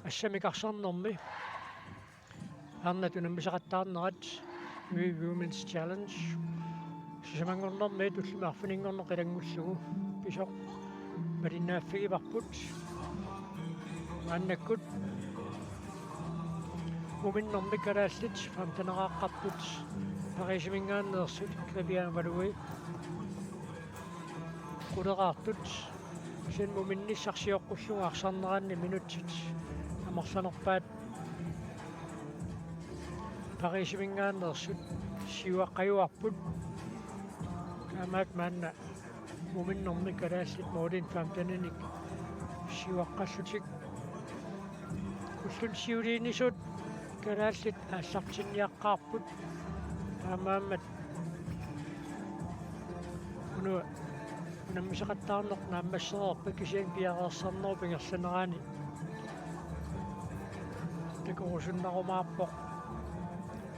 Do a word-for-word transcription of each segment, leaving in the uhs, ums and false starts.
assamik arsarnermi arnat unammisaqattaarnerat, Women's Challenge. Sisamanngornermi ullumi arfininngorneq ilanngullugu pisoq malinnaaffigivarput. Maannakkut muminnermi kalaallit femteneraqqapput, Parisiminngaanneersut Vivian Valui quleraartut. Kisianni muminnissaq sioqqullugu arsarneranni minutsit amerlanerpaat Parisiminngaanneersut siuaqqajuarput. Taamaat maanna muminnermi kalaallit målin femteninik siuaqqallutik. Ulluni siuliinisut kalaallit aallartinniaqqaarput. Taamaammat una unammisaqattaarneq naammassereerpat, kisianni piareersarnerup ingerlanerani takorusunnarumaarpoq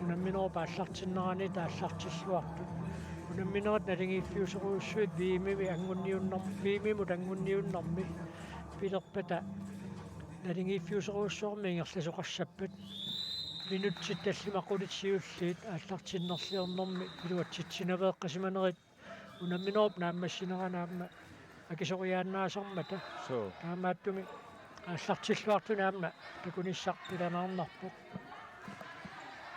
unamminerup aallartinnerani aallartilluartut. Unamminerit naligiiffiusorujussuit V M-imi anguniunner-, V M-imut anguniunnermi pilerpata naligiiffiusorujussuarmik ingerlasoqassappat. Minutsit tallimat qulit siulliit aallartinnerliornermi iluatsitsinaveeqqasimanerit unamminerup naammassinerani aamma akisoriaannaasarmata. Suu. Taamaattumik aallartilluartuni aamma takunissaq pilaarnarpoq.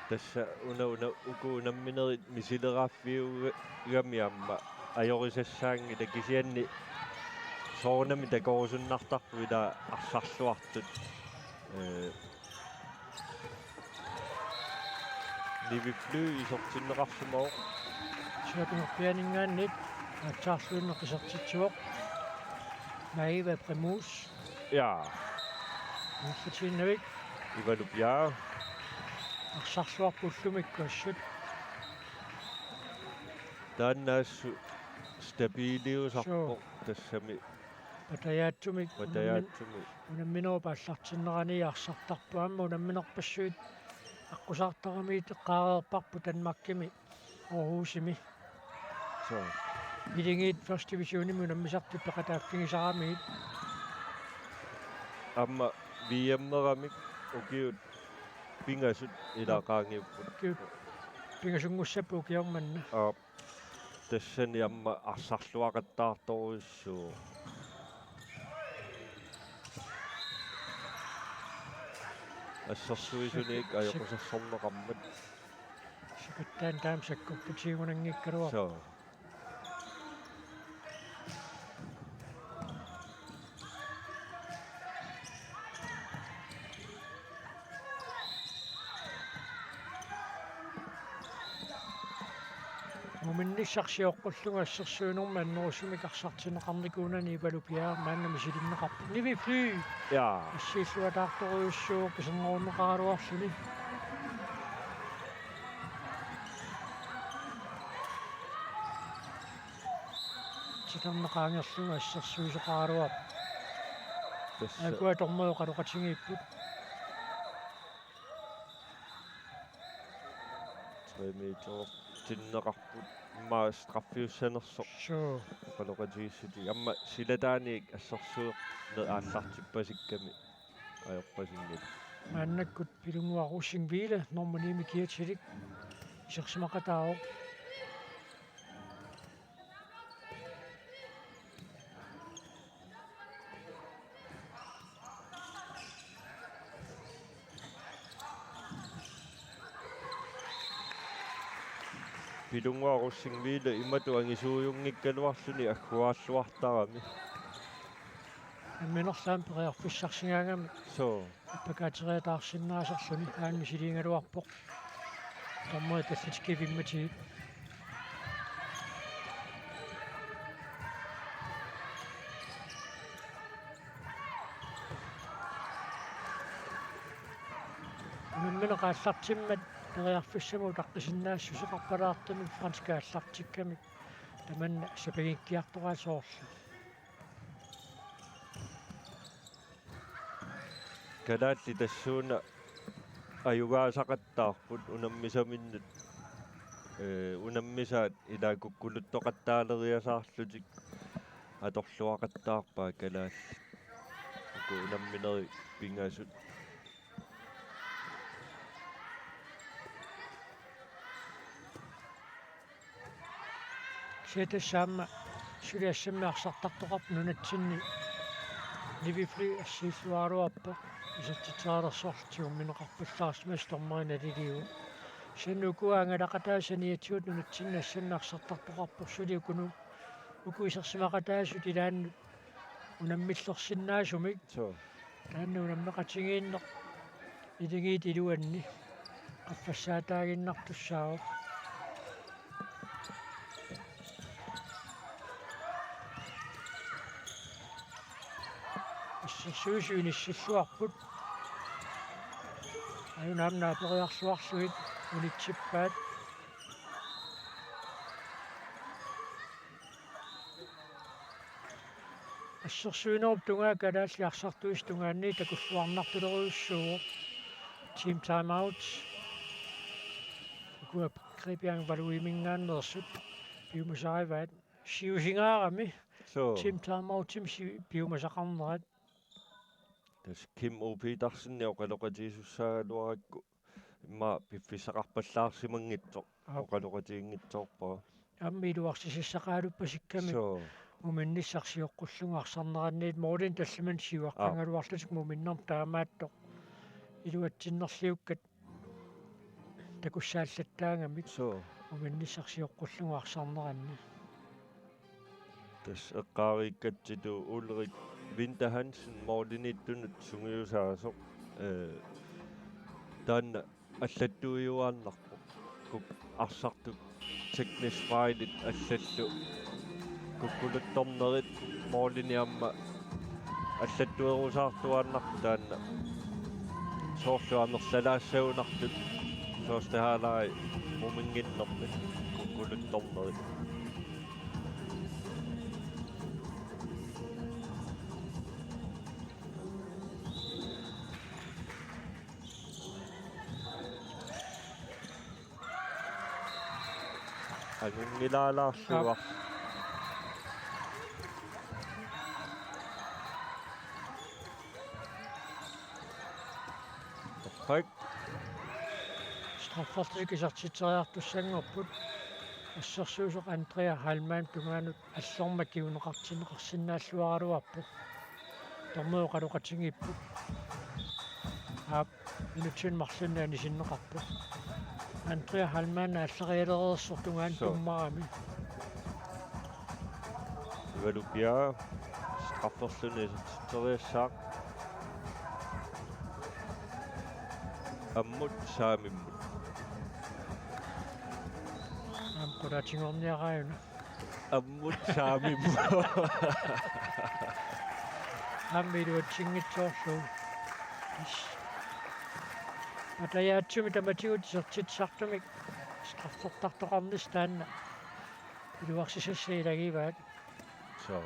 Tassa una, una uku unamminerit misileraaffiugami aamma ajorisassaanngilaq, kisianni soorunami takorusunnartarput ila arsarluartut. Ee, Nivi Fly isertinneqarsimavoq. Siornatigut pianinngaanniit aatsaarluinnaq isertitsivoq. Maeve Primus. Ja. Isertitsiinnavik. Ivalup, ja. Arsarluarput ullumikkut assut. Taanna assut stabiliusarpoq. Suu. Tassami. Patajaatsumik. Patajaatsumik. Unammin-, unamminerup aallartinnerani arsartarpoq, aamma unamminerpassuit aqqusaartaramiit eqqaareerparput Danmarkimi Aarhusimi. Suu. Ilingiit første divisionimi unammisartut peqataaffigisaramiit. Aamma V M-eramik ukiut pingasut ilaa qaangiupput. Ukiut pingasunngussapput ukioq manna. Aap. Tassani aamma arsarluaqattaartorujussuuvoq. Assersuisuniit ajoqusersorneqarmat. Sikattaani taama sakkortutigunanngikkaluarpoq. Suu. Muminnissaq sioqqullugu assersuinermi annerusumik arsartinneqarnikuunani Ivalup Piaarp maanna misilinneqarpoq. Nivi Fly. Ja. Assiilluataartorujussuuvoq, piserneruunneqaraluarluni. Titarneq qaangerlugu assersuisoqaraluarpoq. Tassa. Akua tormojoq aloqatigiipput. Tre meter tinneqarput, immaqa straffiussanersoq. Suu. Oqaloqatigiissutit. Aamma silataaniit assersuerneq aallartippasikkami ajorpasinngilaq. Maannakkut Pilunnguaq Rosing Wille, nummer ni-mi kiatilik, isersimaqataavoq. Pilunnguaq Rosing Wille imatut angisuujunngikkaluarluni agguaalluartarami. Namminerlu aamma periarfissarsigaagami. Suu. Appakaateriataarsinnaasarluni aamma misiliigaluarpoq. Dommeri tallitikkivimmatiit. Unammineq aallartimmat periarfissamut utaqqisinnaassuseqarpalaartumik franskit aallartikkamik tamanna sapigikkiartoraat soorlu. Kalaallit tassuuna ajugaasaqattaarput unammisaminnut, ee, unammisaat ilaa kukkuluttoqattaaleriasaarlutik atorluaqattaarpaat kalaallit. Uku unamminerit pingasut. Tassa aamma suli assammik arsartartoqarpoq nunatsinni. Livifly assiilluaraluarpoq isertitserialersorlutik, tigummineqarpallaarsimasut dommeri naliliivoq. Kisianni ukua angalaqataasut saniatigut nunatsinni assammik arsartartoqarpoq suli ukunu-, uku isersimaqataasut ilaannut unammillersinnaasumik. Suu. Taanna unammeqatigiinneq iligiit iluanni qaffassaataaginnartussaavoq. Assersuisut inissilluarput. Aajuna aamma naaperiarluarlugit unitsippaat. Assersuinerup tungaa kalaallit arsartuisa tungaanniit takulluarnartulerujussuuvoq. Team timeout. Ukua Gribian Valuiminngaanneersut piumasarivaat. Siusingaarami. Suu. Team timeoutimik si-, piumasaqarnerat. Tassa Kim O. Petersen oqaloqatigisussaagaluarakku immaqa piffissaqarpallaarsimanngitsoq. Aap. Oqaloqatiginngitsoorpara. Aamma iluarsisassaqaaluppasikkami. Suu. Muminnissaq sioqqullugu arsarneranniit, målinik tallimanik siuaqqagaluarlutik. Aap. Muminnermik taamaattoq iluatsinnerliukkat takussaallattaagamik. Suu. Muminnissaq sioqqullugu arsarneranni. Tassa eqqaaviikkatsitut Ulrik Winther Hansen målimiittunut sungiusaasoq, ee, taanna allattuiuaannarpoq. Kuk-, arsartut teknisk fejlit allatut. Kukkuluttornerit målini aamma allattuerusaartuaannarput taanna. Soorlu amerlalaassagunartut første halvleg muminnginnermi kukkuluttornerit. Angunngilaalaarlugu. Aap. Torrak. Straffertik isertitseriartussanngorput. Assersuisoq Andrea Heilmann tungaanut allormat kinguneqartinneqarsinnaalluaraluarpoq. Dommeri oqaloqatigiippoq. Aap, minutsini marlunni anisinneqarpoq. Andrea Heilmann aallarialereersoq tungaanut. Suu. Dommerimi. Ivalu Bjerre strafferluni isertitseriassaaq. Ammut saamimmut. Aamma qulaatinngorniaraajuna. Ammut saamimmut. Aamma iluatsinngitsoorlugu. Is. Atajaatsumik tamatigut isertitsisartumik straffertartoqarnissaq taanna iluarsisassat ilagivaat. Suu.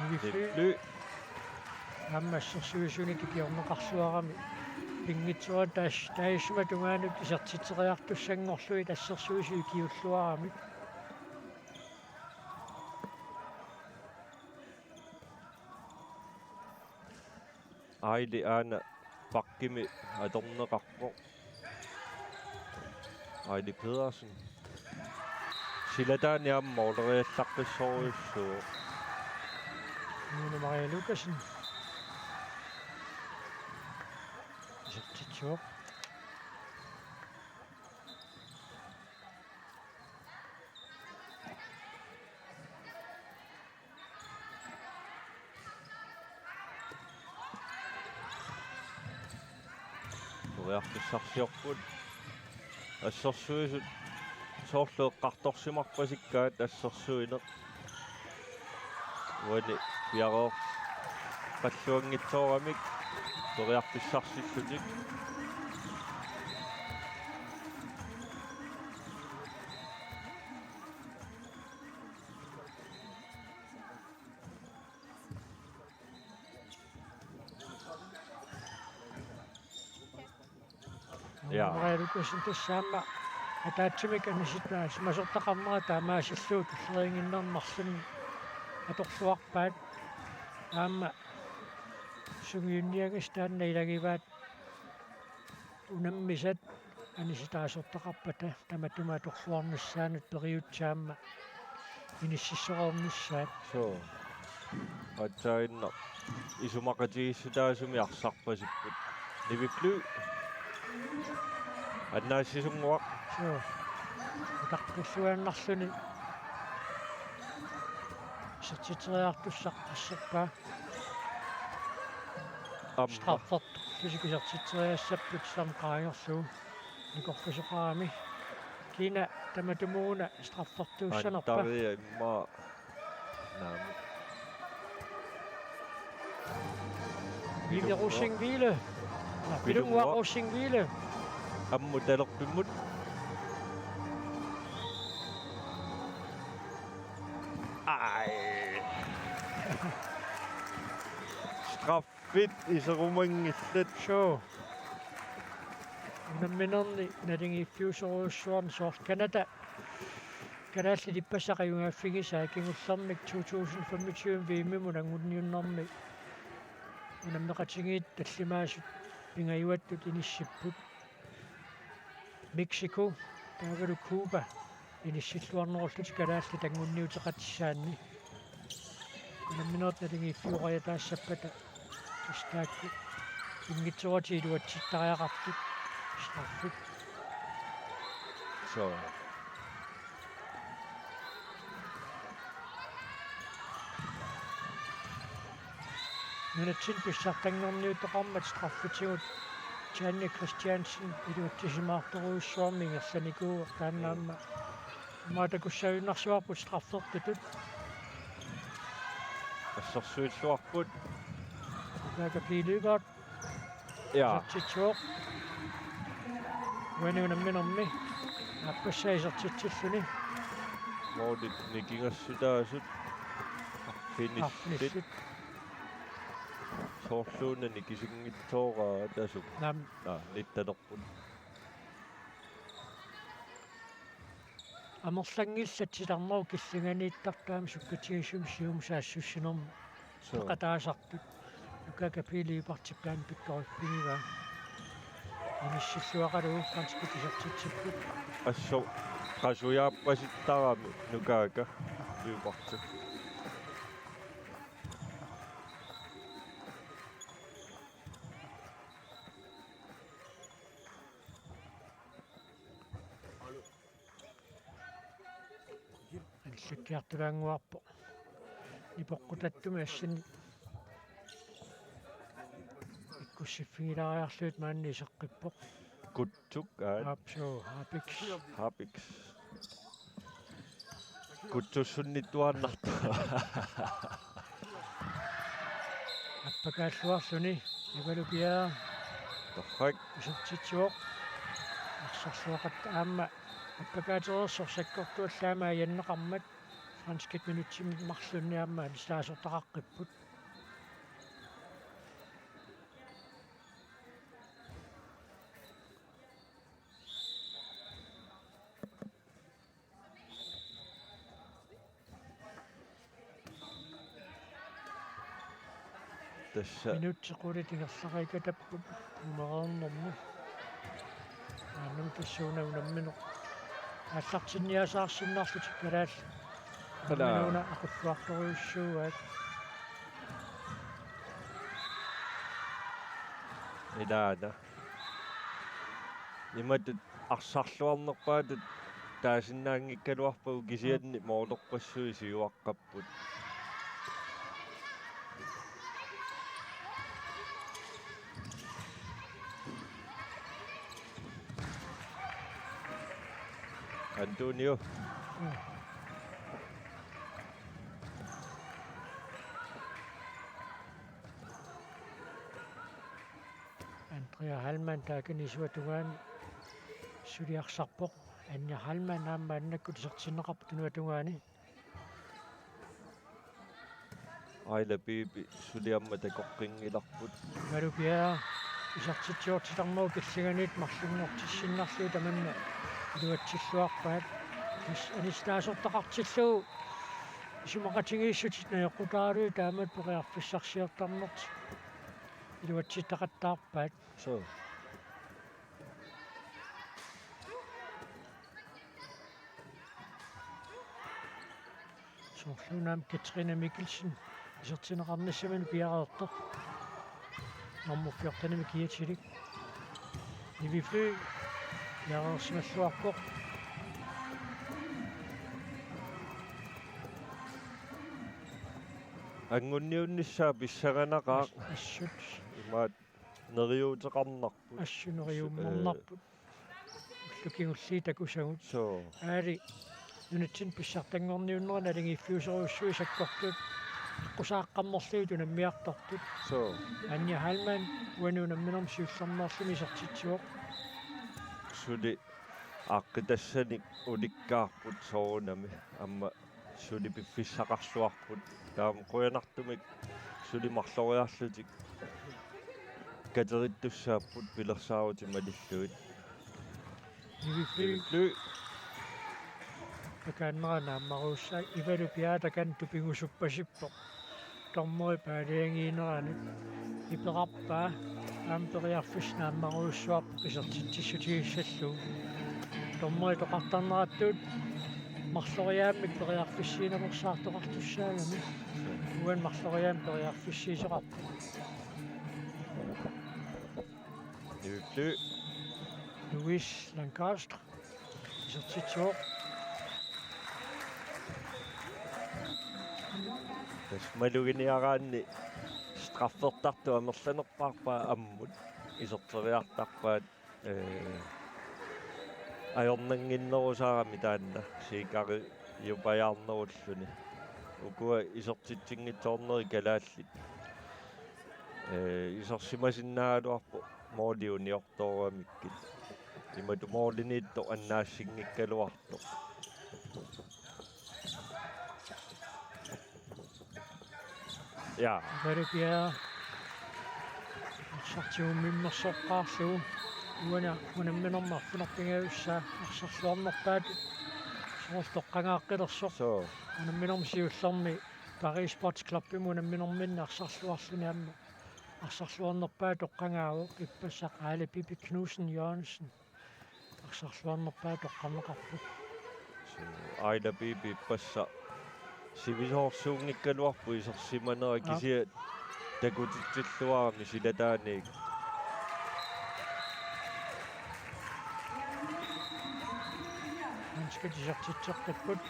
Livifly. Livifly. Aamma assersuisunik ikiorneqarluarami. Pinngitsoorani taas-, taassuma tungaanut isertitseriartussanngorlugit assersuisut ikiulluaramik. Aili aana bakkimi atorneqarpoq. Aili Pedersen. Silataani aamma måleriallaqqissorujussuuvoq. Nuuna Maria Lukassen. Isertitsivoq. Periarfissarsiorput. Assersuisut soorlu eqqartorsimarpasikkaat assersuineq. Uani piareerpalluanngitsooramik periarfissarsillutik. Ja. Maria Lukassen tassa aamma ataatsumik anisit-, simasortaqarnera taamaasillugu tulleriinnginnermi marlunnik atorluarpaat. Aamma sungiunniagassat taanna ilagivaat unammisat anisitaasortaqarpata tamatuma atorluarnissaanut periutsit aamma inississoreernissaat. Suu. Aatsaannguaq isumaqatigiissutaasumik arsarpasipput. Nivi Fly. Annaassisunnguaq. Suu. Utaqqilluinnarluni. Isertitseriartussaq asserpaa. Aamma. Straffertullutik isertitseriassapput sammut qaangerlugu. Nikorfisoqarami. Kina tamatumuuna straffertuussanerpa. Antaria immaqa. Naamik. Vive Rosing Hvile. Nå, Pilunguaq. Pilunguaq Rosing Hvile. Ammut talerpimmut. Ai. Straffit iserumanngillat. Suu. Unamminerni naligiiffiusorujussuarnik soorlu Canada. Kalaallit ippassaq ajugaaffigisaat kingullermik to tusind femogtyve V M-imut anguniunnermi unammeqatigiit tallimaasut pingajuattut inissipput. Mexico, taavalu Cuba, inissilluarnerullutik kalaallit anguniuteqatissaanni. Unamminerit naligiiffiorajataassappata. Tassa taakku pinngitsooratik iluatsittariaqartut straffit. Suu. Nunatsinni pissartanngorniuteqarmat straffitigut Tanja Christiansen iluatsisimaartorujussuarmik ingerlanikuuvoq taanna aamma. Aamma takussaajunnaarsuarput straffertutut. Assersuilluarput. Nuka Kapilivart. Ja. Isertitsivoq. Uani unamminermi. Aappassaa isertitsilluni. Målit nikingassutaasut. Arfinillit. Arfinillit. Soorluuna nikisinngitsooraa tasuk. Naamik. Aa, nittalerput. Amerlanngillat titarnerup killinganiittartoq aamma sukkatigisumik siumut saassussinermut. Suu. Peqataasartut. Nuka Kapilivart taanna pikkoriffigivaa. Inissilluaqalugu franskit isertitsipput. Assut qasujaapasittarami Nuka Kapilivart. Allakkiartulaannguarpoq. Nipoqqutattumik assani ikkussiffigilaariarlugit maanna iseqqippoq. Kutsuk, aa. Aap, suu, Habiks. Habiks. Kutsussunnittuaannartoq. Appakaalluarluni, Ivalu Bjerre. Torrak. Isertitsivoq. Arsarluaqattaaq aamma appakaatereersoq sakkortuallaamik ajanneqarmat. Franskit minutsimik marlunnik aamma anisitaasortaqaqqipput. Tassa. Minutsit qulit ingerlaqikatapput umareernermut. Aannami tassuuna unammineq aallartinniasaarsinnarlutik kalaallit. Kalaa. Unammineq una aqulluartorujussuugaat. Ilaana. Imatut arsarluarnerpaatut taasinnaanngikkaluarpagut kisianni moolerpassuit siuaqqapput. Antonio. Andrea Hallmann taakani isuata tungaani suliarsarpoq. Anja Hallmann aamma maannakkut isertinneqarpoq tunuata tungaani. Aila Bibi suli aamma takoqqinngilarput. Ivalu Bjerre isertitsivoq titarnerup killinganiittoq marlunngortissinnarlugu tamanna iluatsilluarpaat. Tassa anisitaasortaqartillugu isumaqatigiissutit najoqqutaaluit taamatut periarfissarsiortarnertik iluatsitaqattaarpaat. Suu. Soorluuna aamma Katrine Mikkelsen isertinneqarnissaminut piareertoq. Nummer fjortenimik kiatilik. Nivi Fly piareersimalluarpoq. Anguniunnissaa pissanganaqaaq. As-, assut. Imaat neriuuteqarnarput. Assut neriuummarnarput. Ullut kingulliit takusagut. Suu. Aali nunatsinni pissartanngorniunnerat naligiiffiusorujussuit sakkortuut. Aqqusaaqqammerlugit unammiartortut. Suu. Anja Heilmann uani unamminermi siullermeerluni isertitsivoq. Suli aaqqitassani ulikkaarput soorunami. Aamma suli piffissaqarluarput. Taama qujanartumik suli marloriarlutik katerittussaapput pilersaarutit malillugit. Nivi Fly. Nivi Fly. Takaannera naammarujussuaq Ivalu Piaata kantupigusuppasippoq. Dommeri paaliagiineranut iperarpaa aamma periarfissaq naammarujussuarpoq isertitsissutigissallugu. Dommeri toqartarnerattut marloriaammik periarfissiinersaartoqartussaagami. Uani marloriaammik periarfissiisoqarpoq. Nivi Fly. Louis Lancastre. Isertitsivoq. Tassa maluginiaraanni straffertartut amerlanerpaarpaat ammut iserteriartarpaat, ee, ajornannginnerusarami taanna siikariupajaarnerulluni. Ukua isertitsinngitsoornerit kalaallit, ee, isersimasinnaagaluarput mooli uniortooramikkit. Imatut mooliniittoq annaassinngikkaluartoq. Ja. Ivalu Piaata arsartigut ummimmersoqqaarlugu uani unamminermi arfineq-pingajussaa arsarluarnerpaatut soorlu toqqagaaqqilersoq. Suu. Unamminermi siullermi Paris Sports Clubimi unamminerminni arsarluarluni aamma arsarluarnerpaatut toqqagaavoq, ippassaq Aali Bibi Knudsen Jørgensen arsarluarnerpaatut toqqarneqarpoq. Suu, Aila Bibi ippassaq sivisoorsuunngikkaluarpoq isersimanera. Aap. Kisianni takutitsilluarami silataaniit. Handsket isertitseqqipput.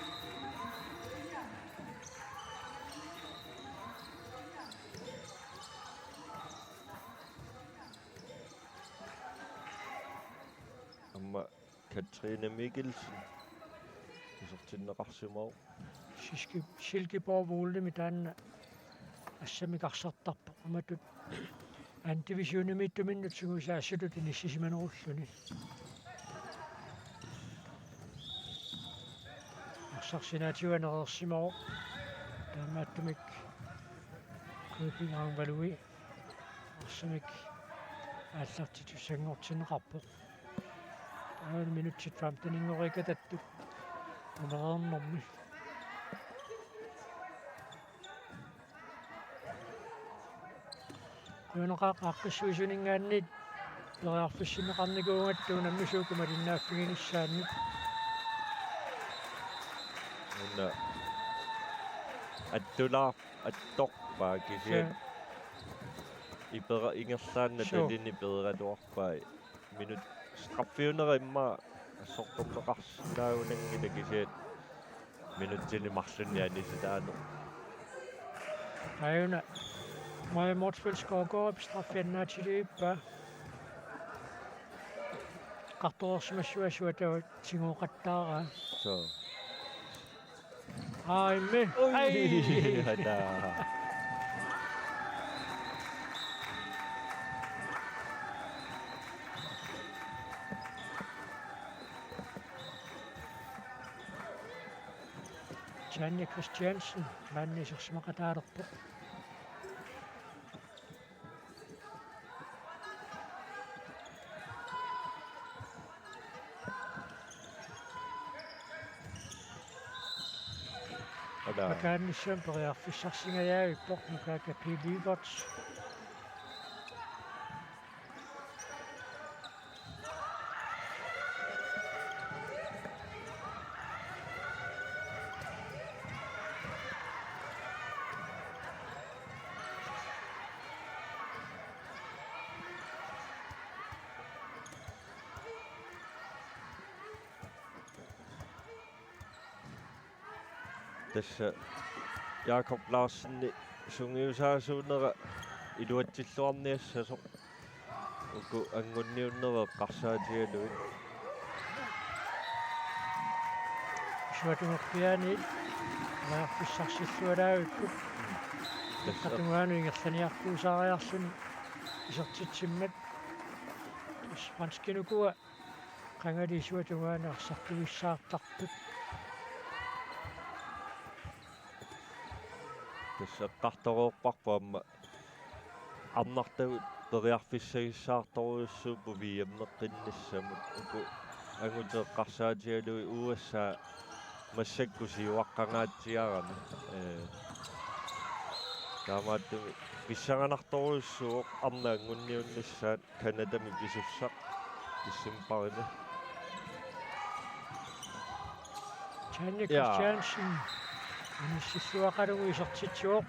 Aamma Katrine Mikkelsen isertinneqarsimavoq. Silke-, Silkeborg Volemi taanna assammik arsartarpoq. Imatut anden divisionimiittuminnut sungiusaassutut inissisimanerulluni. Arsaq sinaatigut anereersimavoq. Taamaattumik Købing Aamvalui arsamik aallartitussanngortinneqarpoq. Taava minutsit femten-inngoriikatattut anereernermi. Qujanaqaaq aaqqissuisuninngaanniit periarfissinneqarnikuugatta unammisut uku malinnaaffiginissaannut. Una attulaar-, attorpaa kisianni. Suu. Ipera-, ingerlaannaq. Suu. Talini peeraluarpai. Minut straffiunera immaqa assortorneqarsinnaagunanngilaq kisianni minutsini marlunni anisitaaneq. Aajuna Maja Motzfeldt Skovgaard straffiannaatilivippaa. Qartoreersimassuassuata tiguoqattaaraa. Suu. Aimmi. Ui. Ai. Hata. Tanja Christiansen maanna isersimaqataalerpoq. Makaannissamut periarfissarsingajaavippoq Nukaaka P. Lyberth. Tassa Jakob Larsen sungiusaasuunera iluatsilluarniassasoq uku anngunniunnerit eqqarsaatigalugit. Isuatungerpiaaniit periarfissarsilluaraavipput. Tassa. Eqqatungaanut ingerlaniartuusaariarluni isertitsimmat. Franskit ukua qangali isuatungaanut arsartuissaartarput. Tassa eqqartoreerparput aamma arnartavut periarfissagissaartorujussuupput V M-eqqinnissamut. Uku angutit eqqarsaatigalugit U S A massakkut siuaqqangaatsiarami. Ee, taamaattumik pissanganartorujussuuvoq arnat anngunniunnissaat Canadami pisussaq decembarimi. Tanja, ja, Christiansen inissilluaqalugu isertitsivoq.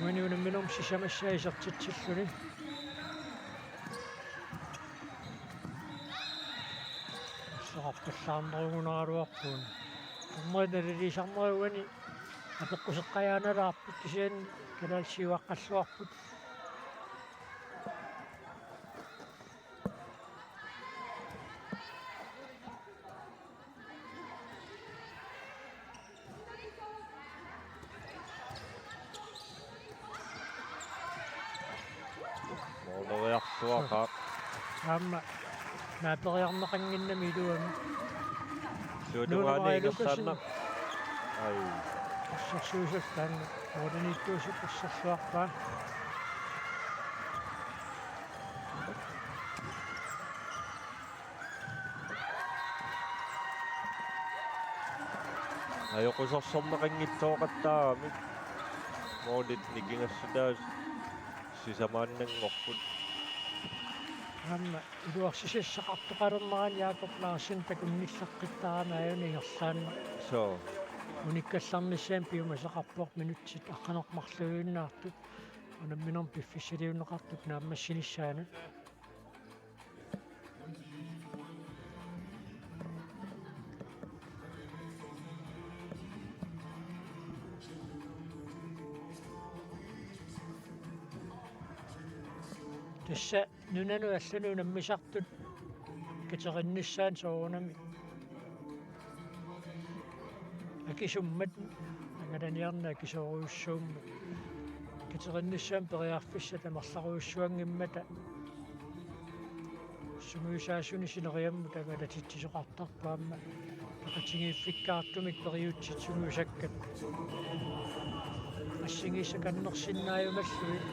Uani unamminermi sisamassaa isertitsilluni. Soqarpallaarnerugunaraluarpugut. Dommerit naliliisarnerat uani apeqquseqqajaannalaarput, kisianni kalaallit siuaqqalluarput. Mooleriarluaqaaq. Aamma naaperiarneqannginnami iluamik. Suutungaani Nuunera ingerlaannaq. Ai. Assersuisullu taanna mooliniittuusup asserluarpaa. Ajoqusersorneqanngitsooqattaaramik. Moolit nikingassutaat sisamaannanngorput. Aamma iluarsisassaqartoqalernerani Jakob Larsen takunnilleqqittarami aajuna ingerlaannaq. Soo. Unikkallarnissaanut piumasaqarpoq, minutsit aqqaneq-marluinnartut. Unamminermi piffissaliunneqartut naammassinissaanut. Tassa nunanut allanut unammisartut katerinnissaat soorunami akisummat, angalaniarneq akisoorujussuummat. Katerinnissaat periarfissat amerlarujussuanngimmata sungiusaasunik sineriammut angalatitsisoqartarpoq aamma peqatigiiffikkaartumik periutsit sungiusakkat. Assigiissakannersinnaajumallugit.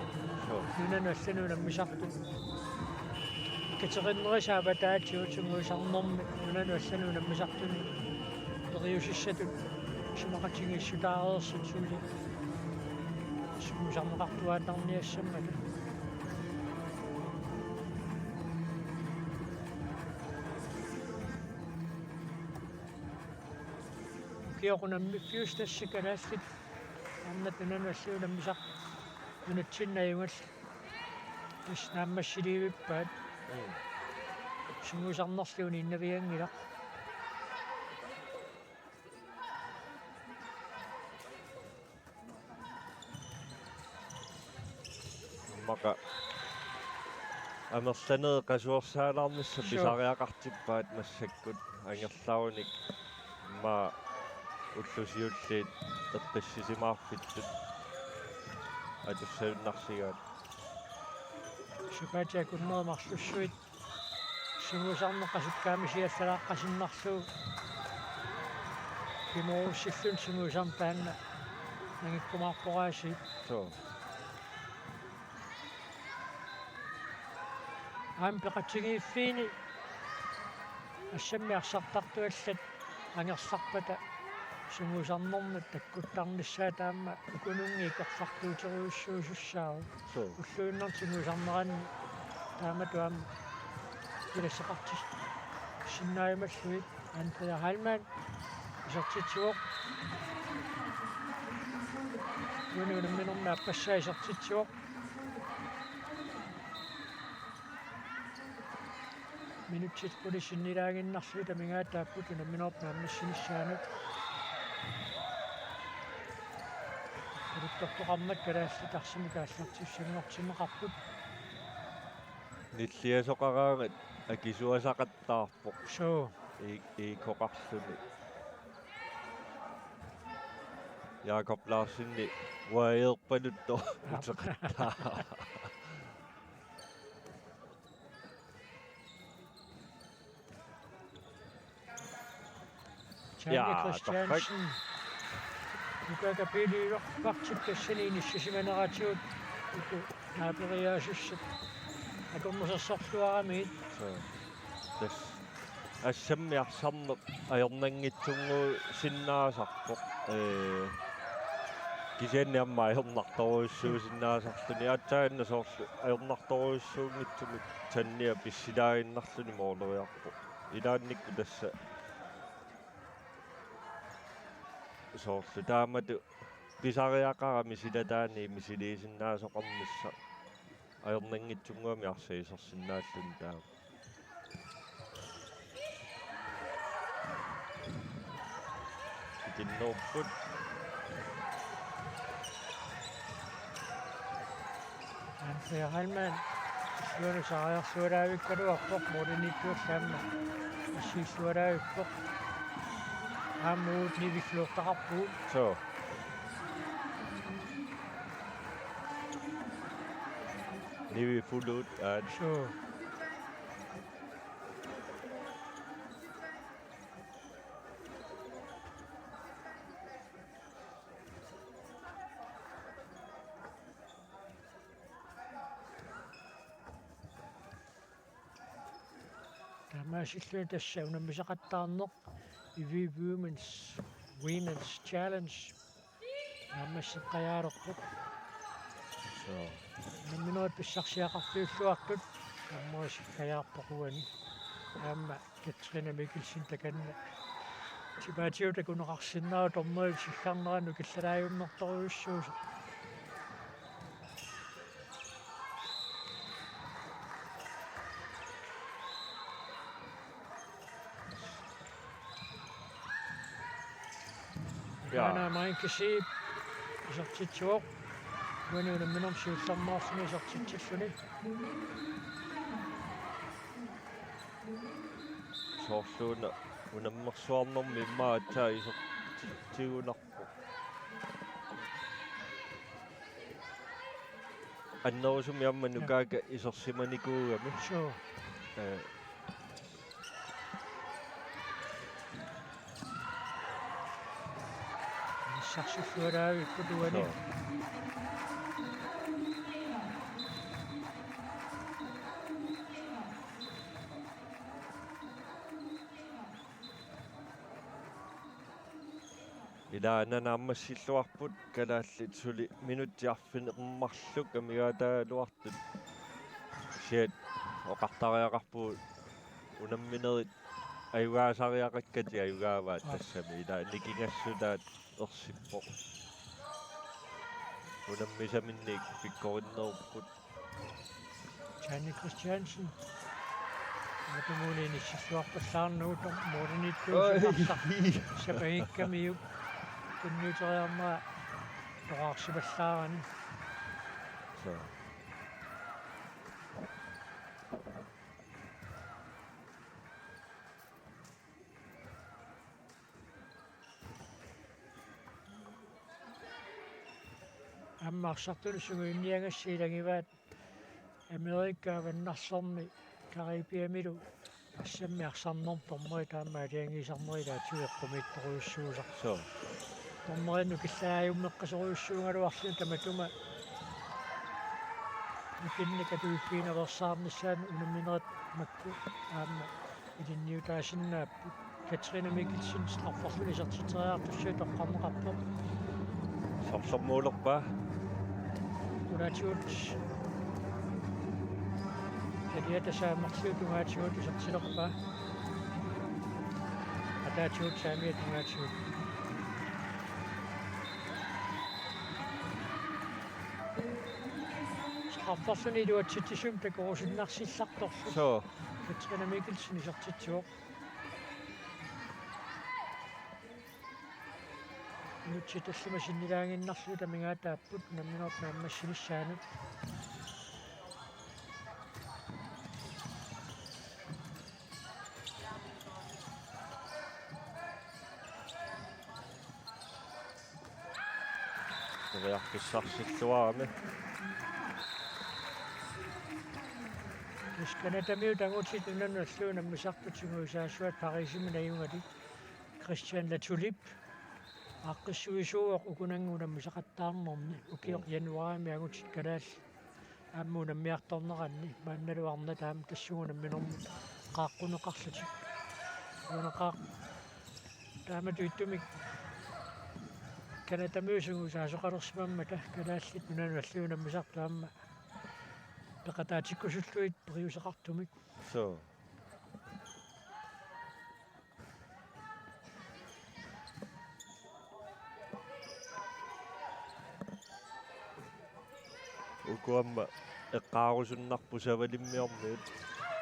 Suu. Nunanut allanut unammisartut. Katerinnerisat avataatigut sungiusarnermi nunanut allanut unammisartuni periusissatut isumaqatigiissutaareersut suli sungiusarneqartuaannarniassammata. Ukioq unammiffiusoq tassa kalaallit arnat nunanut allanut unammisartut nunatsinni ajugallit tassa naammassiliivippaat. Mm. Sungiusarnerli uniinnavianngilaq. Immaqa amerlanerit qasuersaalaarnissaq. Suu. Pisariaqartippaat massakkut angerlarunik, immaqa ullut siulliit eqqissisimaarfittut atussavinnarsigaat. Sapaatip akunneri marlussuit sungiusarneq qasukkaamisiallalaaqqasinnarlugu. Pimoorussilluni sungiusarneq taanna nangikkumaarpoq aasiit. Suu. Aamma peqatigiiffiini assammik arsartartuallat angerlarpata sungiusarnermut takkuttarnissaa taama ukununnga ikorfartuuterujussuusussaavoq. Suu. Ulluinnarni sungiusarneranni taamatut aamma ilassaqartissinnaajumaarlugit. Andrea Heilmann isertitsivoq. Uani unamminermi aappassaa isertitsivoq. Minutsit qulit sinnilaaginnarlugit amigaataapput unamminermi naammassinissaanut. Puluttortoqarmat kalaallit arsamik aallartissanngortinneqarput. Nilliasoqaraangat akisuasaqattaarpoq. Suu. I-, iikkoqarluni. Jakob Larsenip uajeerpaluttoq uteqattaaq. Tanja. Jaa, Christiansen. Nuka Kapiliorpartik tassani inissisimaneratigut uku naaperiaasussat akornusersorluaramiit. Suu. Tassa assammi arsarneq ajornanngitsunnguusinnaasarpoq. Ee, kisianni aamma ajornartorujussuusinnaasarluni aatsaannaq soorlu ajornartorujussuunngitsumik Tanja pissilaaginnarluni mooleriarpoq. Ilaannikkut tassa soorlu taamatut pisariaqarami silataani misiliisinnaasoqarnissaq ajornanngitsunnguamik arsaq isersinnaalluni taama. Itinnerput. Andrea Heilmann. Suorus aarsuaraavikkaluarpoq, mooriniittuallaamma. Assiilluaraavippoq. Aamma uut nivilluortaqarpugut. Suu. Nivi fullut, aat. Suu. Taamaasilluni tassa unammisaqattaarneq Ivi Women's, Women's Challenge naammasseqqajaalerpoq. Suu. Unamminerit pissarsiaqarfiulluartut naammarissikkajaarpoq uani. Aamma Katrine Mikkelsen takanna. Tipaatigut takuneqarsinnaavoq dommerit siggarneranut killalaajunnertorujussuusoq. Jaa. Ana Mainkisi isertitsivoq. Uani unamminermi siullermeerluni isertitsilluni. Soorluuna unammersuarnermi immaqa aatsaat isertitsigunarpoq. Annerusumik aamma nukaaka isersimanikuugami. Suu. Ee. Sarsiffigalaavipput uani. Suu. Ila naammassilluarput kalaallit suli minutsit arfineq marluk amigaataagaluartut. Kisianni oqartariaqarpugut unamminerit ajugaasariaqakkatik ajugaavaat. Aa. Tassami ila nikingassutaat ersippoq. Unammisaminnik pikkorinnerupput. Tanja Christiansen. Matumuuni inissilluarpallaarnagu to-, mooriniittuusimarsaq. Oi. Sapagikkamiuk. Tunniuteriarnera toqaarsipallaarani. Suu. Aamma arsartunut sungiunniagassat ilagivaat Amerika Avannarsermi Caribiamilu assammi arsarnermi dommerit aamma aalajangiisarnerit ilaatigut eqqumiitsorujussuusarput. Suu. Dommerinnut killalaajummeqqasorujussuugaluarluni tamatuma nukinnik atuiffigineqarsaarnissaannut unamminerit makku aamma ilinniutaasinnaapput. Katrine Mikkelsen strafferluni isertitseriartussui toqqarneqarpoq. Sorlermuulerpaa. Tungaatigut. Taliata Saamarliu tungaatigut isertilerpaa. Ataatigut Saamiat tungaatigut. Strafferluni iluatsitsisumik takorusunnarsillartorlu. Soo. Katrine Mikkelsen isertitsivoq. Minutsit tallimat sinnilaaginnarlugit amigaataapput unamminerup naammassinissaanut. Periarfissarsilluarami. Tassa Canadamiut angutit nunanut alluut unammisartut sungiusaasuat Parisimi najugalik Christian Latulippe aaqqissuisuuvoq ukunannga unammisaqattaarnerni ukioq Mm. januaarimi angutit kalaallit aamma unammiartorneranni maannalu arnat aamma tassunga unamminermut qaaqquneqarlutik. Uanaqaaq taamatut ittumik Canadamiut sungiusaasoqalersimammata kalaallit nunanut alluut unammisartut aamma peqataatikkusullugit periuseqartumik. Soo. Uku aamma eqqaarusunnarput Savalimmiormiut,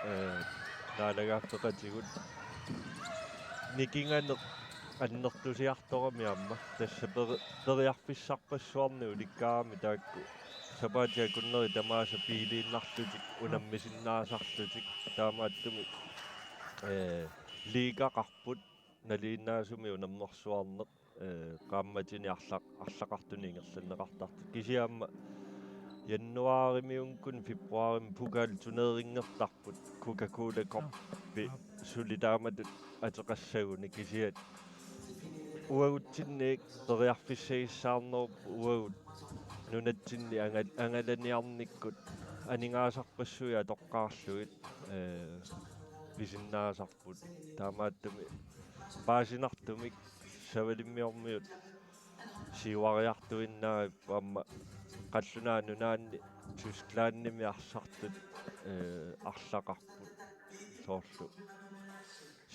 ee, naalagaaffeqatigut. Nikinganeq annertusiartorami aamma. Tassa peri-, periarfissarpassuarnik ulikkaarami taakku. Sapaatip akunneri tamaasa biiliinnarlutik, unammisinnaasarlutik. Taamaattumik, ee, liigaqarput nalinginnaasumik unammersuarneq, ee, qaammatini arla-, arlaqartuni ingerlanneqartartut. Kisianni aamma januaarimiunngikkuni februaarimi pokalturneringertarput Coca-Cola Cup-i suli taamatut ateqassaguni kisianni uagutsinniit periarfissagissaarnerup uagut nunatsinni angal-, angalaniarnikkut aningaasarpassuit atoqqaarlugit, ee, pisinnaasarput. Taamaattumik paasinartumik Savalimmiormiut siuariartuinnavipput aamma Qallunaat Nunaanni Tysklandimi arsartut, ee, arlaqarput soorlu.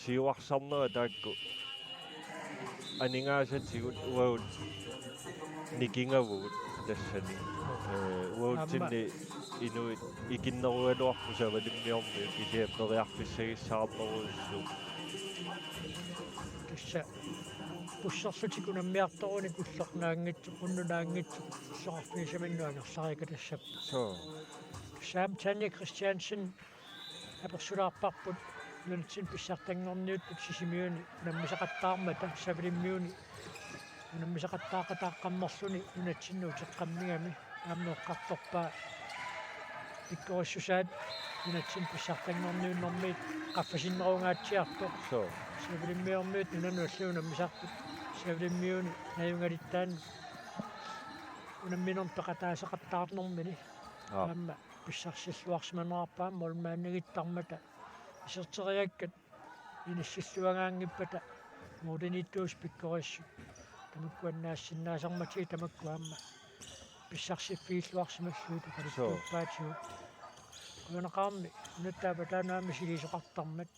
Siuarsarnerat taakku aningaasatigut uagut nikingavugut tassani. Ee, uagutsinni inuit ikinnerugaluarput Savalimmiormiut kisianni periarfissagissaarnerujussuupput. Tassa busserlutik unammiartorunik ulloq naanngitsoq, unnuk naanngitsoq, illoqarfigisimanni angerlarikka tassappoq. Soo. Tassa aamma Tanja Christiansen apersulaarparput nunatsinni pissartanngorniuttut Sisimiuni unammisaqattaarmata Savalimmiuni unammisaqattaaqataaqqammerluni nunatsinnut uteqqammigami aamma eqqartorpaa pikkorissusaat nunatsinni pissartanngorniunnermiit qaffasinnerungaatsiartoq. Soo. Savalimmiormiut nunanut alluut unammisartut Savalimmiuni najugalittaannut unamminermi peqataasaqattaarnermini. Aa. Aamma pissarsilluarsimanerarpaa aamma målmandinngittarmata iserteriakkat inissilluagaanngippata måliniittuusut pikkorissut. Tamakku annaassinnaasarmatigit tamakku aamma pissarsiffiilluarsimallugit oqaluttuuppaatigut. Qujanaqaarmi nunatta avataani aamma misiliisoqartarmat.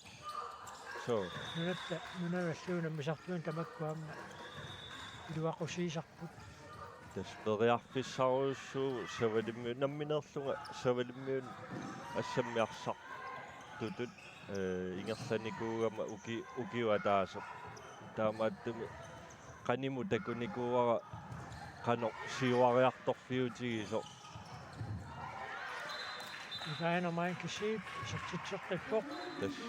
Soo. Nunatta nunanut alluut unammisartunik tamakku aamma iluaqusiisarput. Tassa periarfissarujussuuvoq Savalimmiut nammineerlunga Savalimmiunut assammik arsartutut, ee, ingerlanikuugama uki-, ukiup ataaseq. Taamaattumik qanimut takunikuuara qanoq siuariartorfiutigisoq. Ivana Meinke Zeeb isertitseqqippoq. Tassa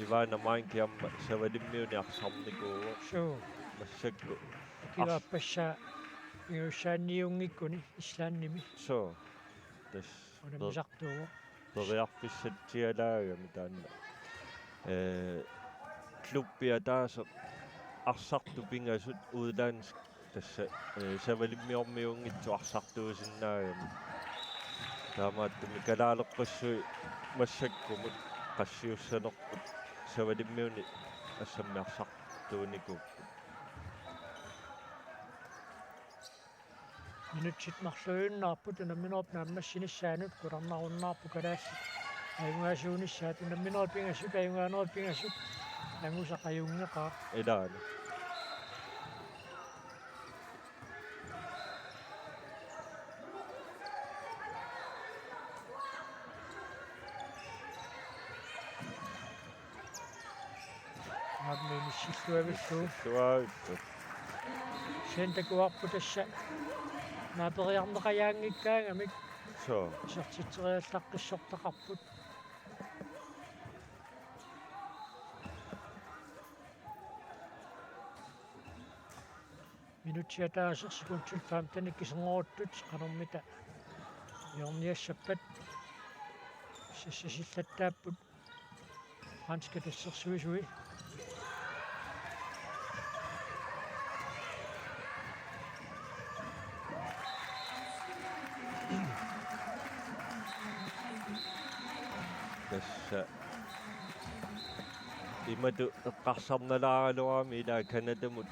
Ivana Meinke aamma Savalimmiuni arsarnikuuvoq. Suu. Massakkut. Ukiup aappassaa pingajussaanniunngikkuni Islandimi. Soo. Tassa. Unammisartuuvoq. Periarfissatsialaagami taanna. Ee, klubbi ataaseq arsartut pingasut udenlandsk tassa, ee, Savalimmiormiunngitsut arsartuusinnaagami. Taamaattumik kalaaleqqissuit massakkumut qassiussanerput Savalimmiuni assammiarsartuunikuupput. Minutsit marluinnaapput unamminerup naammassinissaanut, qularnarunnaarput kalaallit ajugaasuunissaat, unamminerup pingasut, ajugaanerup pingasut, angusaq ajunngeqaaq. Ilaana. Aamma inissilluavillugu. Inissilluavillugu. Kisianni takuarput tassa naaperiarneqajaanngikkaangamik. Soo. Isertitseriallaqqissortaqarput. Minutsit ataaseq sekundit femten kisinngortut qanormita hjørniassappat. Sissasillattaapput franskit assersuisui. Tassa imatut eqqarsarnalaaraluarami ila Canadamut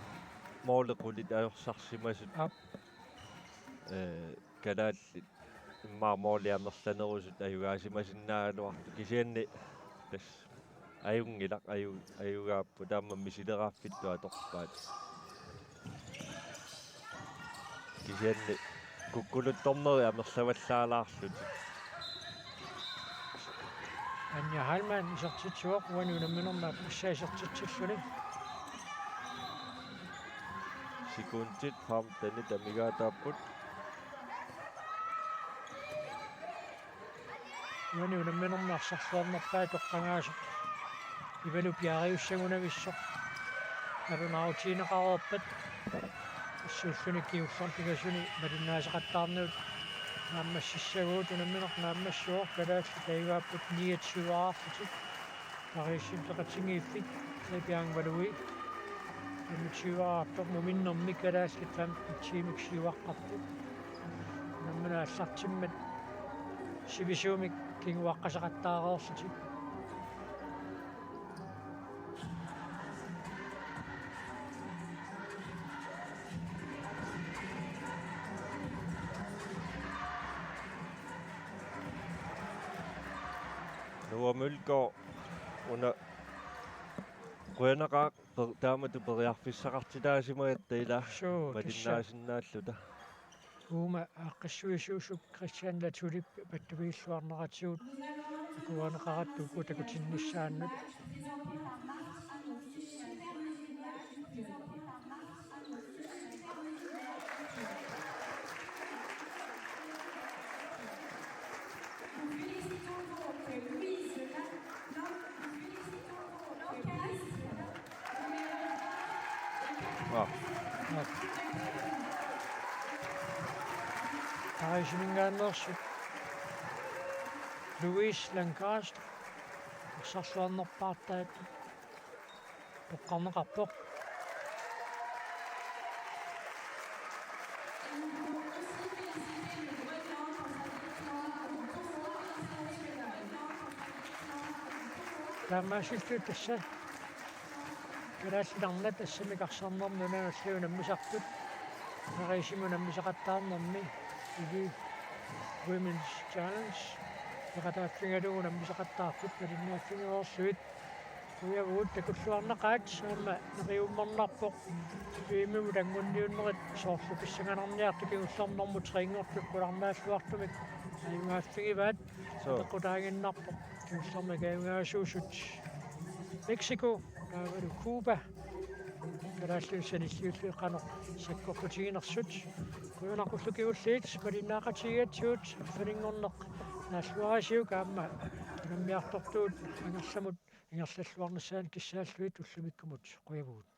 måli qulit ajorsarsimasut. Aap. Ee, kalaallit immaqa måli amerlanerusut ajugaasimasinnaagaluartut, kisianni tassa ajunngilaq, aju-, ajugaapput aamma misileraaffittut atorpaat. Kisianni kukkuluttorneri amerlavallaalaarlutik. Anja Heilmann isertitsivoq, uani unamminermi aappassaa isertitsilluni. Sekundit femtenit amigaataapput. Uani unamminermi arsarluarnerpaat toqqagaasoq Ivalu piariussagunarpoq. Nalunaarutigineqareerpat. Assuulluni kingullermi pingasuni malinnaaseqattaarnagu naammassissagutsigu, unammineq naammassivoq, kalaallit ajugaapput niogtyve-arlutik. Pariisimi peqatigiiffik Fabian Valui femogtyve-artoq, muminnermi kalaallit femten tiimik siuaqqarput. Unammineq aallartimmat sivisuumik kinguaqqaseqattaareerlutik. Noah Mølgaard, una qujanaqaaq per-, taamatut periarfissaqartitaasimagatta ila. Suu, tassa. Malinnaasinnaallunga. Uuma aaqqissuisuusup Christian Latulip pattupigilluarneratigut akuerineqaratta uku takutinnissaannut. Aa. Pariisiminngaanneersoq Louise Lancaster arsarluarnerpaartaat toqqarneqarpoq. Taamaasilluni tassa kalaallit arnat assammik arsarnermi nunanut allanut unammisarput. Pariisimi unammisaqattaarnermi Ivi Women's Challenge peqataaffigalugu unammisaqattaarput, malinnaaffigereerlugit. Qujavugut, takulluarnaqaat, aamma neriummernarpoq. P M-imut anngunniunnerit soorlu pissanganarniartut kingullermut normu tre-nngortut qularnaalluartumik ajugaaffigivaat. Soo. Apeqqutaaginnarpoq kingullermik ajugaasuusut Mexico taavalu Cuba. Kalaallit sanilliullutik qanoq sakkortutiginersut. Qujanaq ullut kingulliit malinnaaqatigigatsigut, arfininngorneq naalluarisiuk aamma unammiartortugut angerlamut ingerlalluarnissaanut kissaallugit ullumikkumut. Qujavugut.